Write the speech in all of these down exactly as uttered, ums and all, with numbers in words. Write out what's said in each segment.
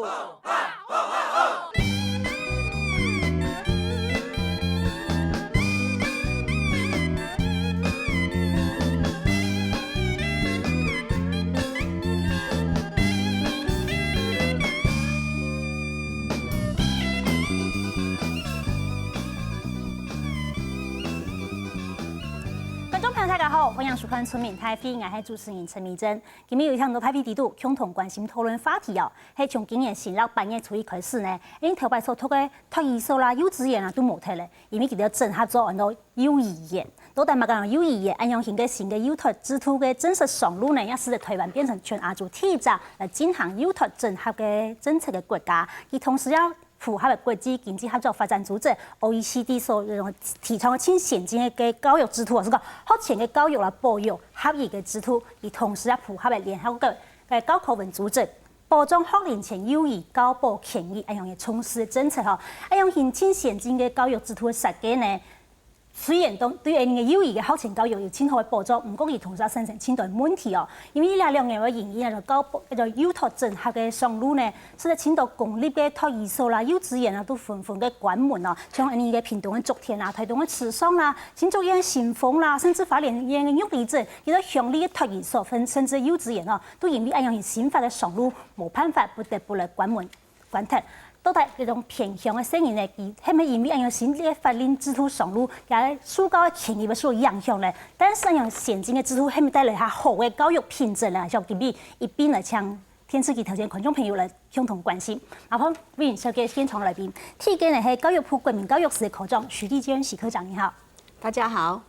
观众朋友，大家好，欢迎收看《村民大会》，我是主持人陈明珍。今日有請到大会里肚共同关心讨论话题哦，係从今年新曆八月初一开始呢，因頭擺所讀个托儿所啦、幼稚园啊都無忒了，因為佢兜整合做安到幼兒園。到底麼个樣幼兒園？恁樣形个新个幼托制度个正式上路呢，也使得台灣變成全亞洲第一隻來進行幼托整合个政策个國家。佢同時也符合了國際經濟合作發展組織OECD所提倡个盡先進个教育制度，係講學前个教育啦、保育、合一个制度，佢同時也符合了聯合國个教科文組織保障學齡前幼兒教保權益恁樣个重視个政策吼。恁樣形盡先進个教育制度个設計呢，雖然講對𠊎等个幼兒个學前教育有盡好个保障，毋過佢同時也產生盡多問題哦。因為這兩年个原因啊，教保、該个幼托整合个上路呢， 使得盡多公立个托兒所啦、幼稚園啊，都紛紛个關門哦。像𠊎等个屏東个竹田啊、台東个池上啦、新竹縣个新豐啦，甚至花蓮縣个玉里鎮，佢兜鄉立个托兒所、甚至幼稚園哦，都因為恁樣新法个上路，無辦法，不得不來關門、關忒。到底這種偏鄉个細人呢，佢係毋係因為恁樣新个法令制度上路，佢受教个權益會受影響呢？但是恁樣先進个制度係毋係帶來較好个教育品質呢？像今日一併來請 電視機頭前觀眾朋友來共同關心。麻煩為你紹介現場來賓，第一个呢係教育部國民教育司个科長徐麗娟徐科長，你好。大家好。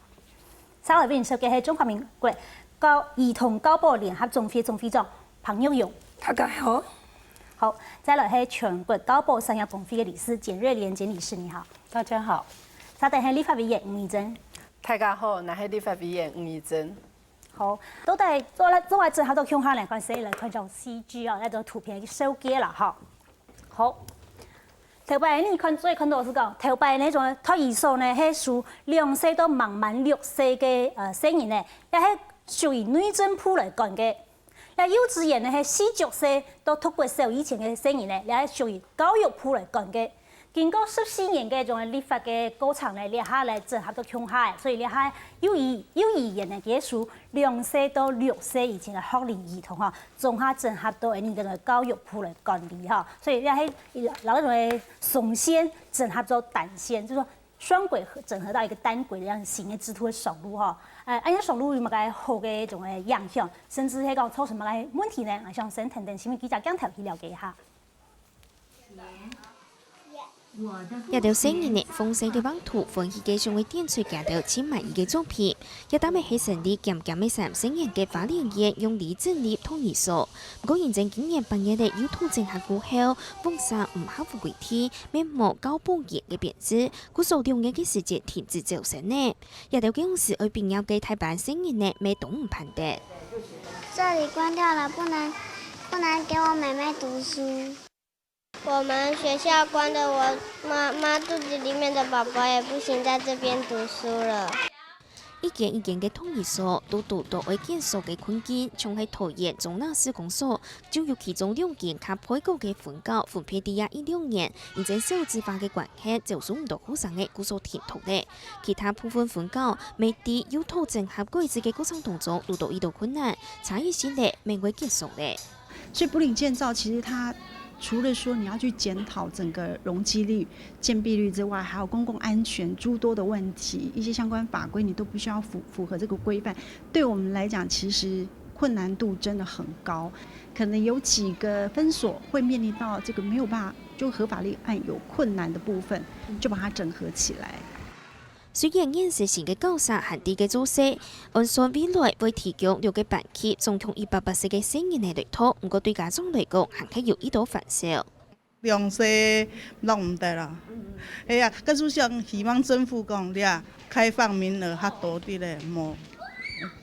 再來為你紹介係中華民國教、兒童教保聯合總會總會長彭玉勇。大家好。好，再來係全國教保產業公會个理事簡瑞蓮簡理事，你好。大家好。再來係立法委員吳怡珍。大家好，𠊎係立法委員吳怡珍。 好，到底做了、做了之後，到共下來看，先來看這種C G哦，該種圖片个紹介啦，吼。好，頭擺你看、最看到係講，頭擺該種托兒所呢，係收兩歲到滿滿六歲个呃細人呢，也係屬於內政部來管个。該幼稚園呢，係四足歲到讀國小以前个細人呢，也係屬於教育部來管个。 經過十四年个這種立法个過程呢，這下來整合到共下，所以這下幼兒、幼兒園呢，佢係收兩歲到六歲以前个學齡兒童吼，總下整合到𠊎等个教育部來管理吼，所以這係摎該種个雙線整合做單線，就係說雙軌合、整合到一個單軌个恁樣新个制度个上路吼。呃，恁樣上路有麼个好个一種个影響，甚至係講造成麼个問題呢？𠊎想先跈等新聞記者鏡頭去了解一下。 這兜細人仔，豐盛个畫圖，歡喜个想愛展出佢兜盡滿意个作品。這搭乜係成立兼兼个三十年个花蓮縣永利鎮立托兒所。毋過因為今年八月个幼托整合過後，屋舍毋合乎規定，乜無教保員个編制，故所兩月个時節停止招生呢。這兜該央時愛畢業个大班細人仔，乜擋毋盼得。這裡關掉了，不能、不能給我妹妹讀書。 我們學校關了，我媽媽肚子裡面的寶寶也不行在這邊讀書了。一間一間个托兒所，都堵著愛減少个困境，像係桃園中壢市公所，就有其中兩間較背角个分校分別在這一兩年，因為少子化个關係，招收毋著學生仔，故所停讀咧。其他部分分校，乜在幼托整合改制个過程當中，堵著已多困難，差異性咧，乜會減少咧。 所以埔里建造其實它除了說你要去檢討整個容積率、建蔽率之外，還有公共安全諸多的問題，一些相關法規你都必須要符、符合這個規範。對我們來講，其實困難度真的很高，可能有幾個分所會面臨到這個沒有辦法，就合法立案有困難的部分，就把它整合起來。 雖然現時新个校舍還在該做事，按算未來會提供六個班級，總共一百八十個細人仔來讀，毋過對家長來講，還係有已多煩惱。兩歲落毋得啦。係啊，該就想希望政府講，這開放名額較多啲咧，無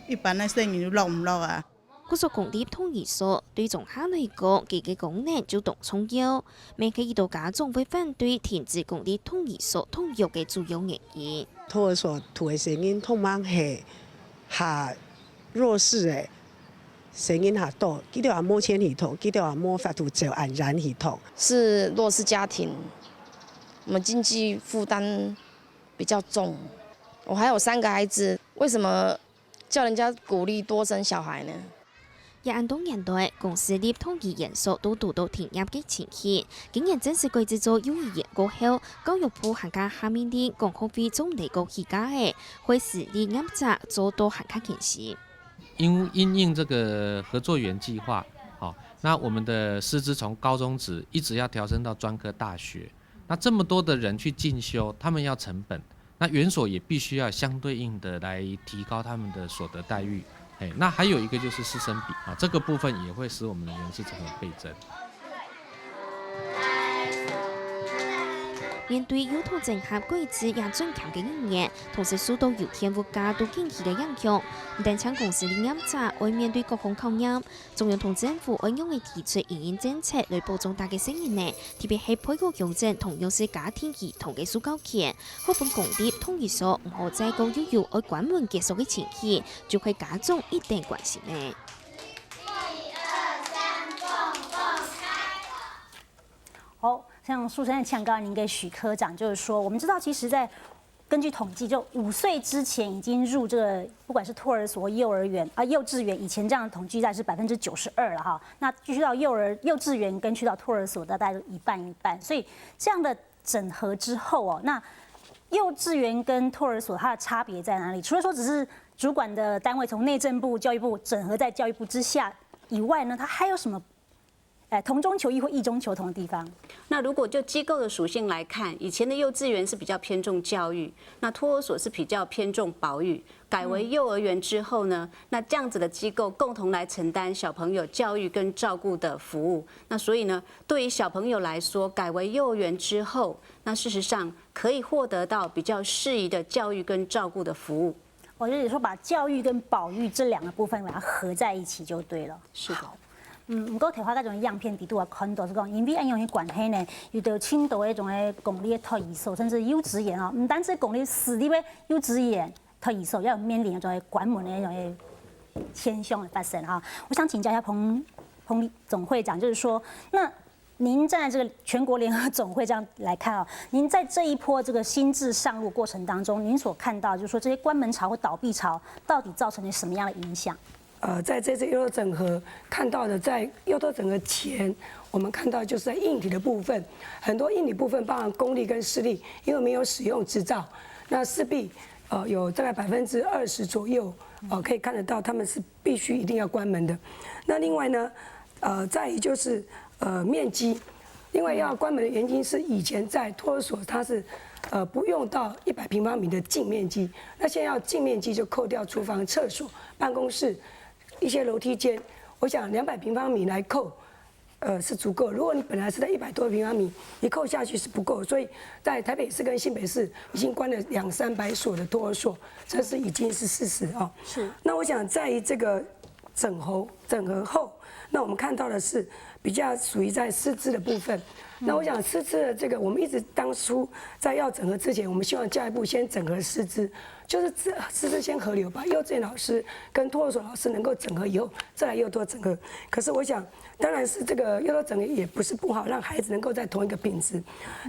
一般个細人落毋落啊。 故所公立托兒所對庄下來講，佢个功能就當重要，乜係已多家長會反對停止公立托兒所托育个主要原因。托兒所讀个細人通常係較弱勢个，細人較多，佢兜也無錢去讀，佢兜也無法度照恁樣去讀。是弱势家庭，我們經濟負擔比較重。我還有三個孩子，為什麼叫人家鼓勵多生小孩呢？也恁多年代，公私立托兒園所都堵到停業个情形。今年正式改制做幼兒園過後，教育部還加下命令，講學費總毋得過起價个，會私立業者做到還較堅持。 因，因應這個合作園計畫，好，那我們的師資從高中職一直要調升到專科大學，那這麼多的人去進修，他們要成本，那園所也必須要相對應的來提高他們的所得待遇。嘿，那還有一個就是師生比啊，這個部分也會使我們的人事成本倍增。 面對幼托整合改制也轉強个一年，同時受到油電物價都緊起个影響，毋單淨公私立業者愛面對各項考驗，中央同政府愛仰般提出營運政策來保障大家細人仔，特別係配偶養成同弱勢家庭兒童个受教權，好分公立托兒所毋好再過又有愛關門結束个情形，就係家長一定關心个。 好，像素珊請教您跟許科長，就是說，我們知道，其實在根據統計，就五歲之前已經入這個，不管是托兒所、幼兒園啊、幼稚園，以前這樣的統計大概是百分之九十二了哈。那繼續到幼兒、幼稚園跟去到托兒所，大概一半一半。所以這樣的整合之後哦，那幼稚園跟托兒所它的差別在哪裡？除了說只是主管的單位從內政部、教育部整合在教育部之下以外呢，它還有什麼 呃，同中求異或異中求同的地方。那如果就機構的屬性來看，以前的幼稚園是比較偏重教育，那托兒所是比較偏重保育，改為幼兒園之後呢，那這樣子的機構共同來承擔小朋友教育跟照顧的服務。那所以呢，對於小朋友來說，改為幼兒園之後，那事實上可以獲得到比較適宜的教育跟照顧的服務。我就是說，把教育跟保育這兩個部分把它合在一起就對了。是的。好。嗯，毋過頭下該種樣片底肚啊，看到是講，因為恁樣个關係呢，有的青島个一種个公立个托兒所，甚至幼稚園哦，毋單止公立，私立个幼稚園、托兒所，也有面臨一種个關門个一種个現象的發生哈。我想請教一下彭彭總會長，就是說，那您站在這個全國聯合總會這樣來看哦，您在這一波這個新制上路過程當中，您所看到，就是說這些關門潮或倒閉潮，到底造成了什麼樣的影響？呃，在這次幼托整合看到的，在幼托整合前，我們看到就是在硬體的部分，很多硬體部分，包含公立跟私立，因為沒有使用執照，那勢必呃有大概百分之二十左右，呃可以看得到他們是必須一定要關門的。那另外呢，呃，在於就是呃面積，因為要關門的原因是以前在托兒所它是呃不用到一百平方米的淨面積，那現在要淨面積就扣掉廚房、廁所、辦公室、一些樓梯間，我想兩百平方米來扣，呃是足夠。如果你本來是在一百多平方米，你扣下去是不夠，所以在台北市跟新北市已经关了两三百所的托儿所，这是已经是事实哦。是。那我想在于这个整合整合后，那我们看到的是比较属于在师资的部分。那我想师资的这个，我们一直当初在要整合之前，我们希望教育部先整合师资，就是师师资先合流，把幼稚园老师跟托儿所老师能够整合以后，再来幼托整合。可是我想，当然是这个幼托整合也不是不好，让孩子能够在同一个品质。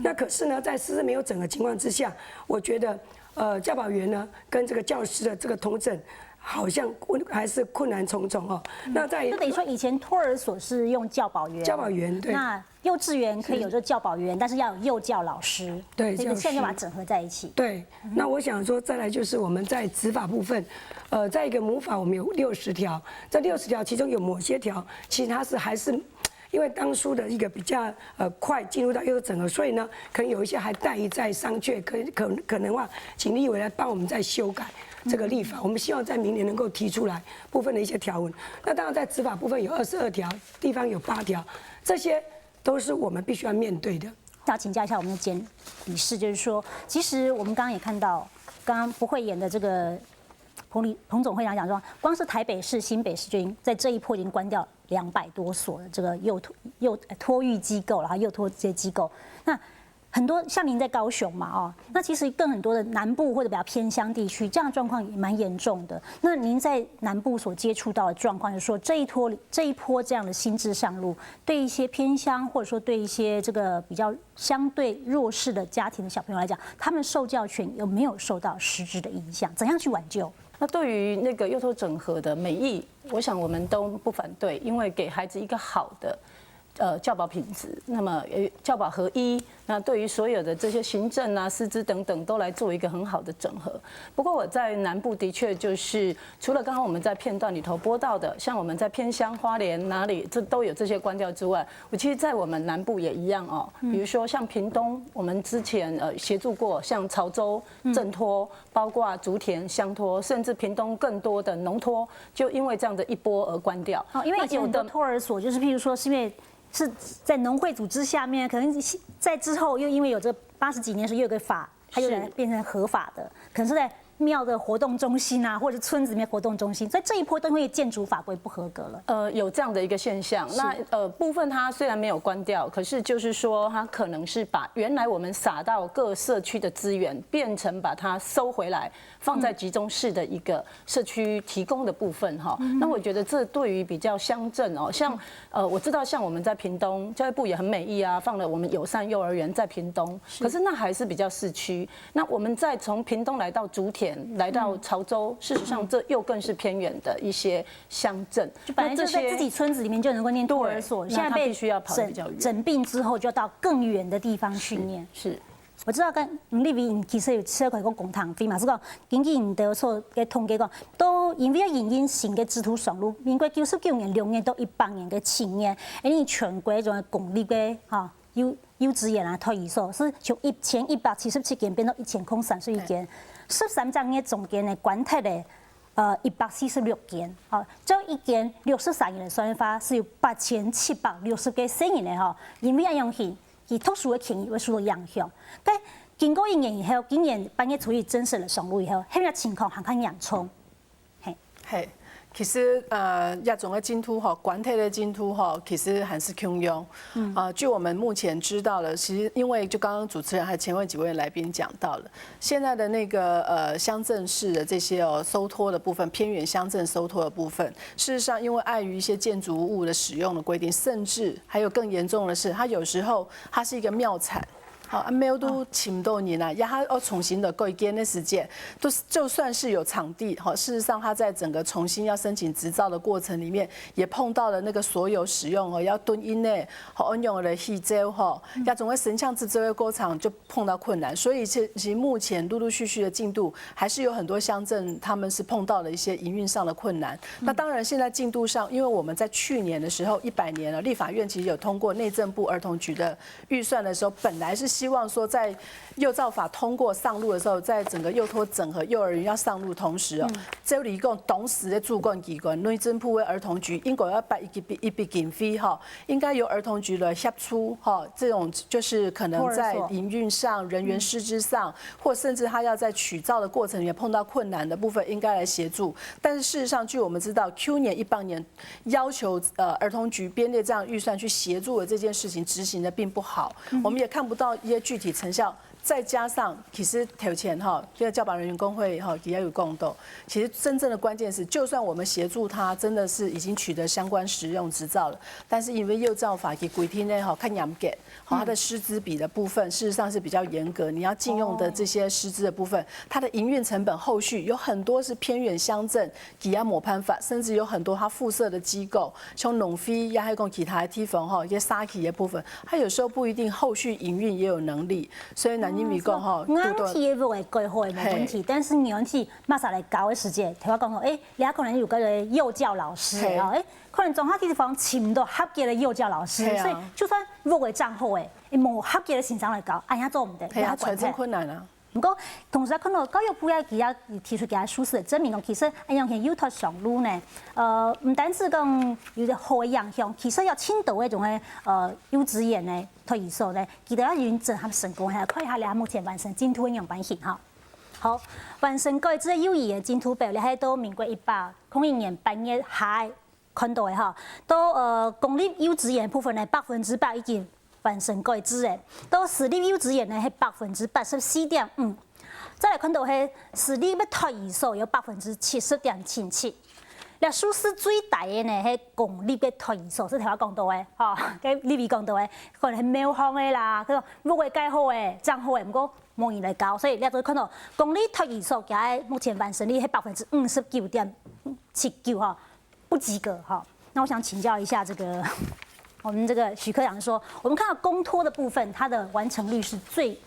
那可是呢，在师资没有整合情况之下，我觉得呃教保员呢跟这个教师的这个统整，好像困还是困难重重哦。那在就等于说以前托儿所是用教保员，教保员对。那幼稚园可以有这个教保员，但是要有幼教老师，对所以现在教师就把它整合在一起。对，那我想说，再来就是我们在执法部分，呃，在一个母法我们有六十条，这六十条其中有某些条，其实它是还是因为当初的一个比较呃快进入到幼儿整合，所以呢，可能有一些还待于在商榷，可可可能话，请立委来帮我们再修改这个立法。我们希望在明年能够提出来部分的一些条文。那当然在执法部分有二十二条，地方有八条，这些都是我们必须要面对的。要请教一下我们的简理事，就是说，其实我们刚刚也看到，刚刚不会演的这个彭理彭总会长讲说，光是台北市、新北市就已经在这一波已经关掉两百多所的这个幼托幼托育机构，然后幼托这些机构。那很多像您在高雄嘛，哦，那其实更很多的南部或者比较偏乡地区，这样的状况也蛮严重的。那您在南部所接触到的状况，就是说这一波这一波这样的新制上路，对一些偏乡或者说对一些这个比较相对弱势的家庭的小朋友来讲，他们受教权有没有受到实质的影响？怎样去挽救？那对于那个幼托整合的美意，我想我们都不反对，因为给孩子一个好的呃教保品质，那么呃教保合一，那对于所有的这些行政啊、师资等等，都来做一个很好的整合。不过我在南部的确就是除了刚刚我们在片段里头播到的，像我们在偏乡花莲哪里，这都有这些关调之外，我其实在我们南部也一样哦。比如说像屏东，我们之前呃协助过像潮州、镇托，包括竹田、乡托，甚至屏东更多的农托，就因为这样的一波而关掉。哦，因为以前很多托儿所就是，譬如说是因为是在农会组织下面，可能在之后又因为有这八十几年的时候又有个法，它又来变成合法的，可能是在庙的活动中心啊，或者是村子里面活动中心，所以这一波都因为建筑法规不合格了。呃，有这样的一个现象。那呃部分它虽然没有关掉，可是就是说它可能是把原来我们撒到各社区的资源，变成把它收回来，放在集中式的一个社区提供的部分哈。那我觉得这对于比较乡镇哦，像呃我知道像我们在屏东教育部也很美意啊，放了我们友善幼儿园在屏东，可是那还是比较市区。那我们再从屏东来到竹田，来到潮州，事实上这又更是偏远的一些乡镇。就本来就在自己村子里面就能够念托儿所，现在被必须要跑比较远，整并之后就要到更远的地方去念。是。我知道跟李伟，你其实有吃过一个公堂费嘛，是讲根据你的所个统计讲，都因为要引进新的制度上路，民国九十九年六年到一八年的七年，哎，你全国总共公立的哈幼幼稚园啊、托儿所是从一千一百七十七间变到一千空三十一间，十三个月中间呢，关掉的呃一百四十六间，好，这一间六十三年的算法是有八千七百六十个生人的哈，因为恁样形。 佢特殊个权益會受到影響。該經過一年以後，今年八月初一正式个上路以後，現在情況還較嚴重。嘿，其實呃，這種个進度吼，關係个進度吼，其實還是共樣。嗯，啊，據我們目前知道的，其實因為就剛剛主持人還有前面幾位來賓講到了，現在的那個呃鄉鎮市的這些哦收托的部分，偏遠鄉鎮收托的部分，事實上因為礙於一些建築物的使用的規定，甚至還有更嚴重的是，它有時候它是一個廟產。 好，啊，廟都請不到人啊，然後要重新的改建的時間，都是就算是有場地，哈，事實上它在整個重新要申請執照的過程裡面，也碰到了那個所有使用哦，要蹲音呢，好，安用的氣周哈，要總會申請執照的過程就碰到困難，所以其其實目前陸陸續續的進度，還是有很多鄉鎮他們是碰到了一些營運上的困難。那當然現在進度上，因為我們在去年的時候，一百年了，立法院其實有通過內政部兒童局的 預算的時候，本來是希望說在幼教法通過上路的時候，在整個幼托整合幼兒園要上路同時哦，照理講，同時的主管機關內政部的兒童局應該要撥一筆一筆經費哈，應該由兒童局來協助哈，這種就是可能在營運上、人員師資上，或甚至他要在取照的過程也碰到困難的部分，應該來協助。但是事實上，據我們知道，去年一八年要求呃兒童局編列這樣預算去協助的這件事情執行的並不好，我們也看不到一些具體成效。再加上其實頭前哈，這個教保人員公會哈也有講到，其實真正的關鍵是，就算我們協助他真的是已經取得相關使用執照了，但是因為幼教法佢規定呢哈，較嚴格，好，它的師資比的部分事實上是比較嚴格，你要聘用的這些師資的部分，它的營運成本後續有很多是偏遠鄉鎮 佢也無辦法，甚至有很多它附設的機構，像農會，也還有講其他的地方吼，一些社區的部分，它有時候不一定後續營運也有能力，所以難因為講吼，硬體的屋个改好無問題，但是軟體麼儕來教的時節，頭先講吼，誒，你可能有个幼教老師啊，誒，可能中下地方請不到合格的幼教老師，所以就算屋个正好誒，誒，無合格的先生來教，哎呀做毋得，係啊，財政困難啊。 毋過，同時也看到教育部也佢也提出佢个數字，證明講其實恁樣个幼托上路呢，呃，毋單止講有一個好个影響，其實有盡多个種个呃幼稚園呢、托兒所呢，佢兜也已經整合成功，來看一下這目前完成進度个樣般形哈。好，完成改制个幼兒園進度表，這係到民國一百空一年八月下 看到个哈，到呃公立幼稚園部分呢，百分之百已經完成改制个。到私立幼稚園呢，係百分之八十四點五。再來看到係私立个托兒所有百分之七十點七七。這數字最低个呢，係公立个托兒所，係頭下講到个，吼，該立委講到个，可能係廟方个啦，該種屋个蓋好个，正好个，毋過無人來教，所以你就看到公立托兒所，佢个目前完成率係百分之五十九點七九吼，不及格哈。那我想請教一下這個，我們這個許科長說，我們看到公托的部分，它的完成率是最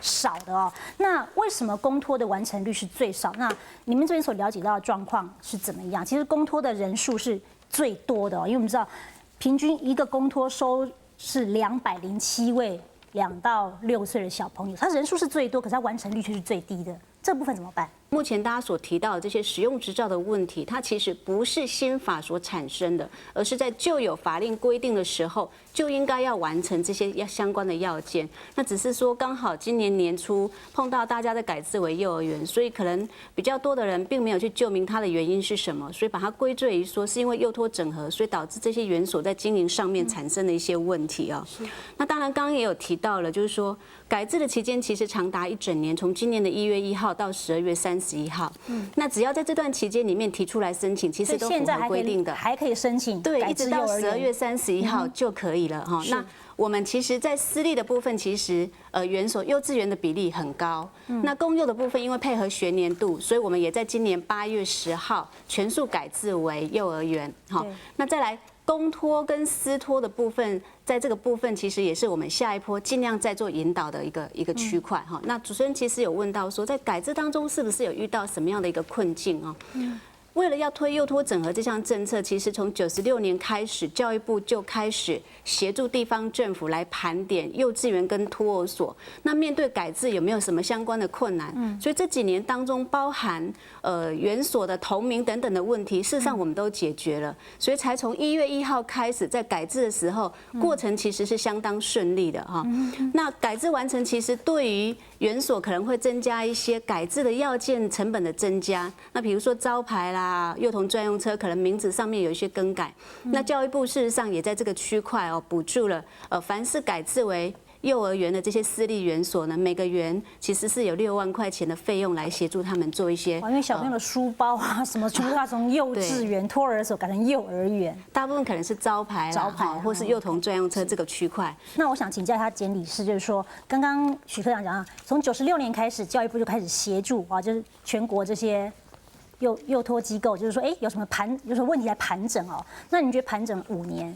少的哦。那為什麼公托的完成率是最少？那你們這邊所了解到的狀況是怎麼樣？其實公托的人數是最多的哦，因為我們知道平均一個公托收是兩百零七位兩到六歲的小朋友，他人數是最多，可是他完成率卻是最低的，這部分怎麼辦？目前大家所提到的這些使用執照的問題，它其實不是新法所產生的，而是在舊有法令規定的時候就應該要完成這些要相關的要件。那只是說剛好今年年初碰到大家在改制為幼兒園，所以可能比較多的人並沒有去究明它的原因是什麼，所以把它歸罪於說是因為幼托整合，所以導致這些園所在經營上面產生了一些問題哦。那當然剛剛也有提到了，就是說改制的期間其實長達一整年，從今年的一月一號到十二月三十一號。嗯，那只要在這段期間裡面提出來申請，其實都符合規定的。還可以申請，對，一直到十二月三十一號就可以了哈。那我們其實，在私立的部分，其實呃園所幼稚園的比例很高。那公幼的部分，因為配合學年度，所以我們也在今年八月十號全數改制為幼兒園哈。那再來公托跟私托的部分，在這個部分其實也是我們下一波盡量在做引導的一個一個區塊哈。那主持人其實有問到說，在改制當中是不是有遇到什麼樣的一個困境哦？為了要推幼托整合這項政策，其實從九十六年開始，教育部就開始協助地方政府來盤點幼稚園跟托兒所。那面對改制有沒有什麼相關的困難？嗯，所以這幾年當中，包含呃園所的同名等等的問題，事實上我們都解決了。所以才從一月一號開始，在改制的時候，過程其實是相當順利的哈。那改制完成，其實對於園所可能會增加一些改制的要件成本的增加。那比如說招牌啦、幼童專用車，可能名字上面有一些更改。那教育部事實上也在這個區塊哦，補助了呃凡是改制為幼兒園的這些私立園所呢，每個園其實是有六萬塊錢的費用來協助他們做一些。因為小朋友的書包啊什麼，全部都要從幼稚園、托兒所改成幼兒園。大部分可能是招牌啦，招牌或是幼童專用車這個區塊。那我想請教一下簡理事，就是說，剛剛許科長講啊，從九十六年開始，教育部就開始協助啊，就是全國這些幼幼托機構，就是說，哎，有什麼盤有什麼問題來盤整哦。那你覺得盤整五年，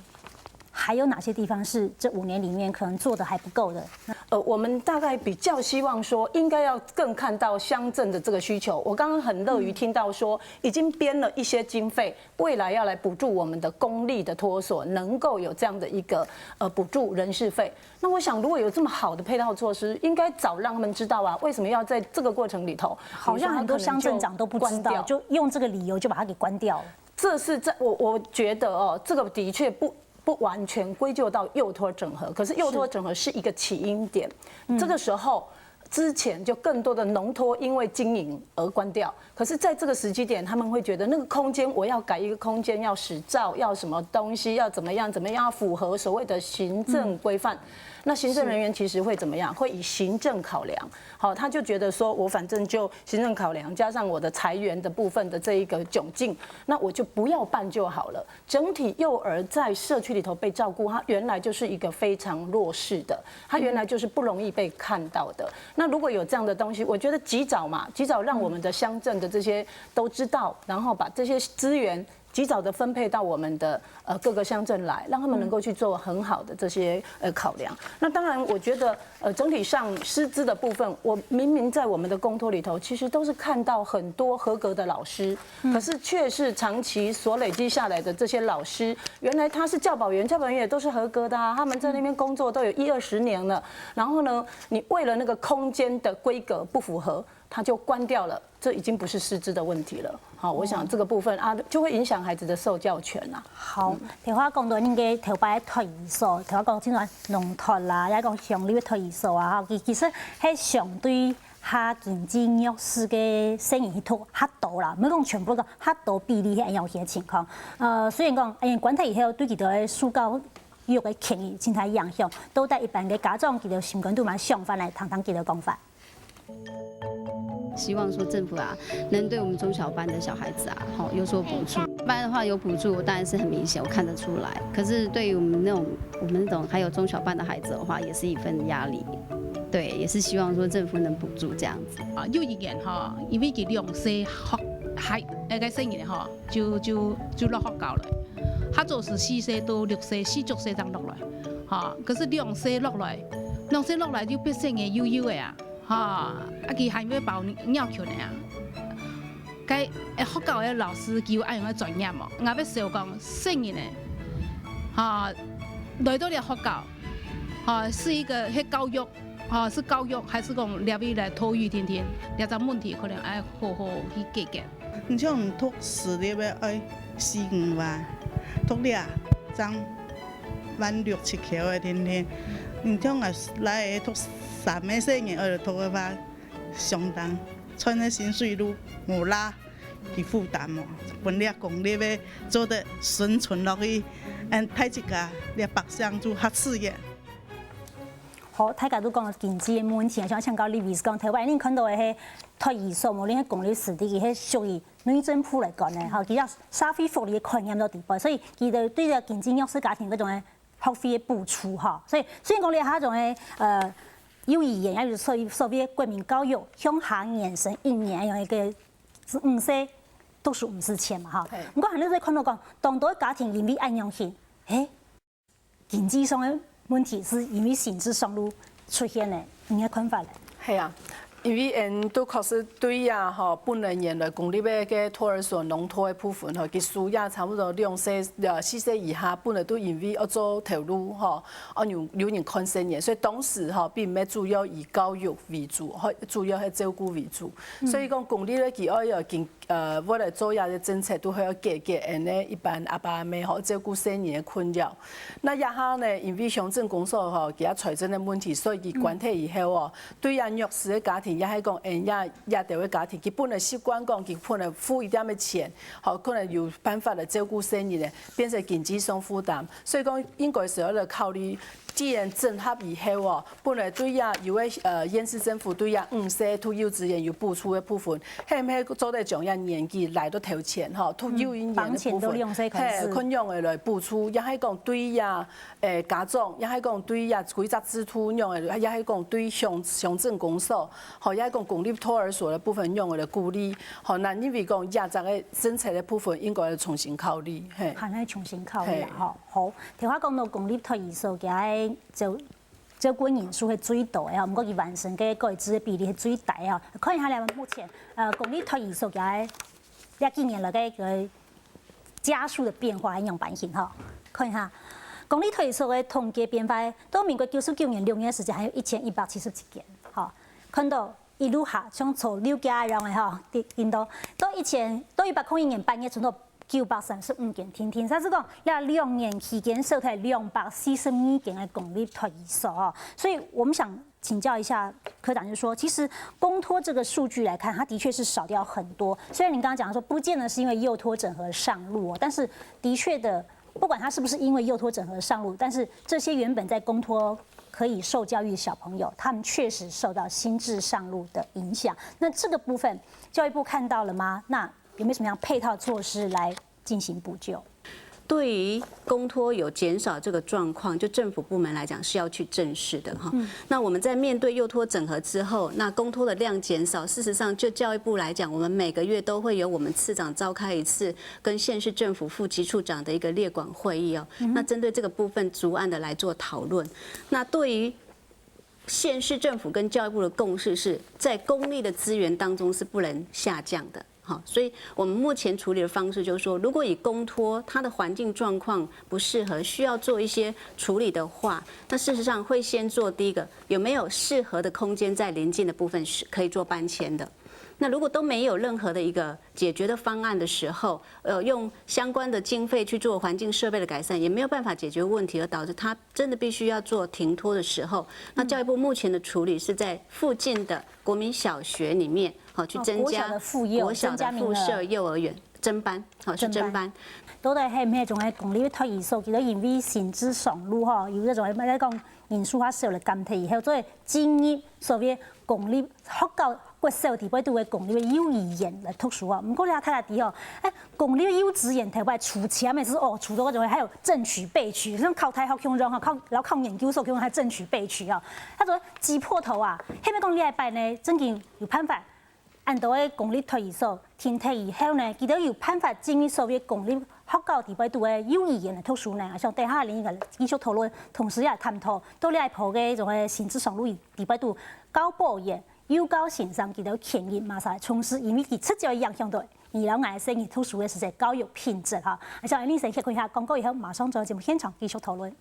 還有哪些地方是這五年裡面可能做得還不夠的？呃，我們大概比較希望說，應該要更看到鄉鎮的這個需求。我剛剛很樂於聽到說，已經編了一些經費，未來要來補助我們的公立的托所，能夠有這樣的一個呃補助人事費。那我想，如果有這麼好的配套措施，應該早讓他們知道啊，為什麼要在這個過程裡頭，好像很多鄉鎮長都不知道，就用這個理由就把它給關掉了。這是在我我覺得哦，這個的確不不完全歸咎到幼托整合，可是幼托整合是一個起因點。這個時候之前就更多的農托因為經營而關掉，可是在這個時機點，他們會覺得那個空間我要改一個空間，要使照，要什麼東西，要怎麼樣怎麼樣，要符合所謂的行政規範。那行政人員其實會怎麼樣？會以行政考量，好，他就覺得說我反正就行政考量，加上我的裁員的部分的這一個窘境，那我就不要辦就好了。整體幼兒在社區裡頭被照顧，他原來就是一個非常弱勢的，他原來就是不容易被看到的。那如果有這樣的東西，我覺得及早嘛，及早讓我們的鄉鎮的這些都知道，然後把這些資源及早的分配到我們的呃各個鄉鎮來，讓他們能夠去做很好的這些呃考量。那當然，我覺得呃整體上師資的部分，我明明在我們的公托裡頭，其實都是看到很多合格的老師，可是卻是長期所累積下來的這些老師，原來他是教保員，教保員也都是合格的啊，他們在那邊工作都有一二十年了。然後呢，你為了那個空間的規格不符合，他就關掉了，這已經不是師資的問題了。好，我想這個部分啊，就會影響孩子的受教權啊。好，頭下講到恁个頭擺个托兒所，頭下講像農托啦，也講鄉立个托兒所啊，吼，其其實係相對較經濟弱勢个細人去讀較多啦，毋好講全部，講較多比例係恁樣个情況。呃，雖然講，哎，關忒以後，對佢兜个受教育个權益，真大影響，到底一般个家長佢兜心肝肚有麼个想法來聽聽佢兜講法。希望說政府啊，能對我們中小班的小孩子啊，吼，有所補助。一般的話有補助，當然是很明顯，我看得出來。可是對於我們那種，我們那種還有中小班的孩子的話，也是一份壓力。對，也是希望說政府能補助這樣子。啊，幼兒園吼，因為佢兩歲學，還，該个細人吼，就就就落學校了。較早係四歲到六歲，四足歲正落來，吼，可是兩歲落來，兩歲落來就變細人幼幼个啊。 吼，啊佢還會包尿球呢啊。該學校个老師佢有恁樣个專業無？𠊎會想講，細人呢，吼，來到這學校，吼，是一個係教育，吼，是教育，還是講這位來托育定定？這隻問題可能愛好好去解決。你像讀私立个愛四五萬，讀這正萬六七千个定定。你像𠊎倈仔讀三个細人愛讀个話， 相當，賺个薪水都無罅，佢負擔哦，分這公立个做得生存落去，嗯，大自家這百姓就較自然。好，大家都講經濟个問題，想請教李醫師講，頭擺恁看到个係托兒所，無論係公立私立，佢係屬於內政部來管个，吼，佢个社會福利个概念到底背，所以佢个對這經濟弱勢家庭該種个 學費个補助吼。所以雖然講這下種个呃幼兒園，也就是所謂所謂个國民教育，向下延伸一年，有一個五歲讀書毋使錢嘛吼。毋過還係會看到講，當多个家庭因為恁樣形，誒，經濟上个問題係因為心智上路出現个，你个看法咧？係啊。 因為𠊎都確實對啊吼，本來原來公立个个托兒所、農托个部分吼，佢收也差不多兩歲、呃四歲以下，本來都因為愛做頭路吼，愛有有人看細人，所以當時吼並毋係主要以教育為主，吼主要係照顧為主。所以講公立个佢愛有經呃為了做這个政策，都會要解決𠊎等一般阿爸阿姆吼照顧細人个困擾。那這下呢，因為鄉鎮公所吼，佢个財政个問題，所以佢關忒以後哦， 對這弱勢个家庭，也係講，誒，這這兜个家庭，佢本來習慣講，佢本來付一點个錢，吼，可能有辦法來照顧細人个，變成經濟上負擔。所以講，應該係愛來考慮，既然整合以後哦，本來對這有个呃縣市政府對這五歲讀幼稚園有補助个部分，係毋係做得將這年紀拉到頭前吼，讀幼稚園个部分，放前到兩歲開始。係，看樣仔來補助，也係講對這 誒家長，也係講對這規隻制度樣个，也係講對鄉鄉鎮公所，吼，也係講公立托兒所个部分樣个鼓勵，吼，那認為講這隻个政策个部分應該重新考慮，嘿。還愛重新考慮啦，吼。好，頭下講到公立托兒所，佢个照照顧人數係最多个吼，毋過佢完成个改制个比例係最低个吼。看一下咧，目前呃公立托兒所佢个這幾年來个个 家數个變化係仰般形吼？看一下，公立托兒所个統計變化，到民國九十九年六月个時節，還有一千一百七十七間，吼，看到一路下，像炒樓價一樣个吼，跌跌到到一千到一百空一年八月，存到九百三十五間，停停。但係講，這兩年期間，少忒兩百四十二間个公立托兒所吼，所以我們想 請教一下科長，就是說，其實公托這個數據來看，它的確是少掉很多。雖然您剛剛講說，不見得是因為幼托整合上路哦，但是的確的，不管他是不是因為幼托整合上路，但是這些原本在公托可以受教育的小朋友，他們確實受到心智上路的影響。那這個部分，教育部看到了嗎？那有沒有什麼樣配套措施來進行補救？ 對於公托有減少這個狀況，就政府部門來講是要去正視的哈。那我們在面對幼托整合之後，那公托的量減少，事實上就教育部來講，我們每個月都會有我們次長召開一次跟縣市政府副級處長的一個列管會議哦。那針對這個部分逐案的來做討論。那對於縣市政府跟教育部的共識是在公立的資源當中是不能下降的。 好，所以我們目前處理的方式就是說，如果以公托它的環境狀況不適合，需要做一些處理的話，那事實上會先做第一個，有沒有適合的空間在鄰近的部分是可以做搬遷的？那如果都沒有任何的一個解決的方案的時候，呃，用相關的經費去做環境設備的改善，也沒有辦法解決問題，而導致它真的必須要做停托的時候，那教育部目前的處理是在附近的國民小學裡面，好，去增加哦，國小的附幼，國小的附設幼兒園。增加名額。正班，好，是正班。到底係毋係種个公立个托兒所，佢兜因為新制上路吼，有這種个，來講人數較少了，減忒以後，所以進入所謂公立學校、國小底背肚个公立个幼兒園來讀書啊。毋過你也睇下底吼，哎，公立个幼稚園頭擺抽籤个時候，哦，抽到該種還有正取備取，像考大學共樣吼，考，然後考研究所共樣還正取備取啊。佢做擠破頭啊，係毋係講這禮拜呢，正經有辦法 恁多个公立托兒所停忒以後呢，佢兜有辦法進入所謂公立學校底背肚个幼兒園來讀書呢。想等下另一個繼續討論，同時也探討到這一波个種个新制上路底背肚教保員、幼教先生佢兜權益嘛啥，從事因為佢直接影響到你摎𠊎細人讀書个時節教育品質哈。想另先歇睏一下廣告以後，馬上轉到節目現場繼續討論。